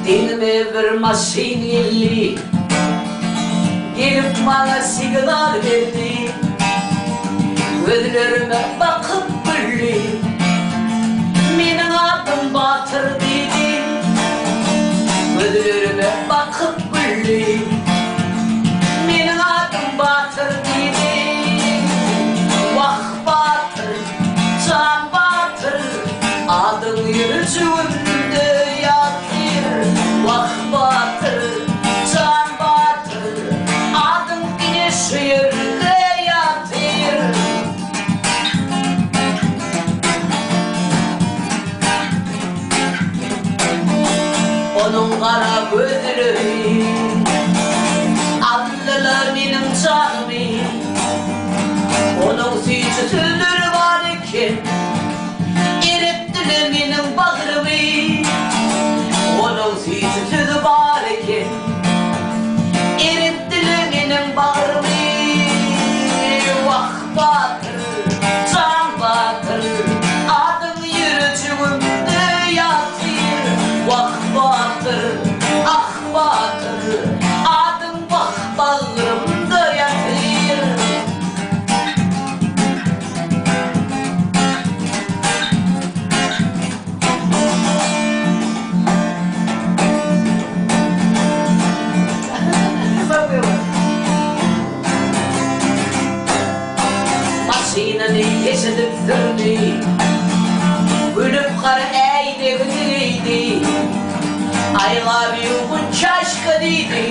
Deňime bir maşyn geldi, Gelip maňa signal berdi. Gözlerime bakyp güldi, Meniň adym Batyr diýdi. Gözlerime bakyp güldi, Meniň adym Batyr diýdi. Wah, Batyr, jan Batyr, Adyň ýürejigimde ýatyr. Wah, Batyr, jan Batyr, Adyň ine şu ýerde ýatyr. Onuň gara gözleri aldylar meniň janymy. Onuň süýji sözleri bar eken, eretdiler meniň bagrymy. Onuň süýji sözi bar eken, eretdiler meniň bagrymy. Wah, batyr, jan batyr, adyň ýürejigimde ýatyr. Wah, batyr, ah, batyr, adyň wah, bagrymda ýatyr. Maşynyny eşidip sürdi. Gülüp gara äýnegini geýdi. I love you Gunçaşka diýdi.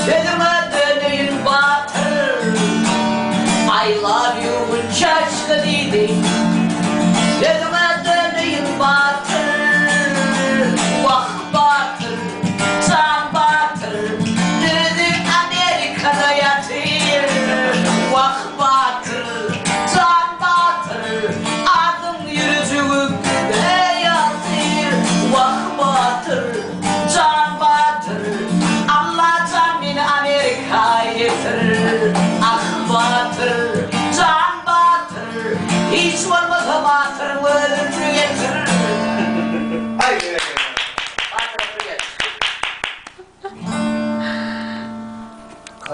Sözüňe döneýin batyr. I love you Gunçaşka diýdi. Sözüňe döneýin batyr. Wah batyr, jan batyr. Özi Amerikada ýatyr. Wah batyr, jan batyr. Adyň ýürejigimde ýatyr. Wah batyr, jan batyr. Allajan meni Amerika getir. Ah batyr.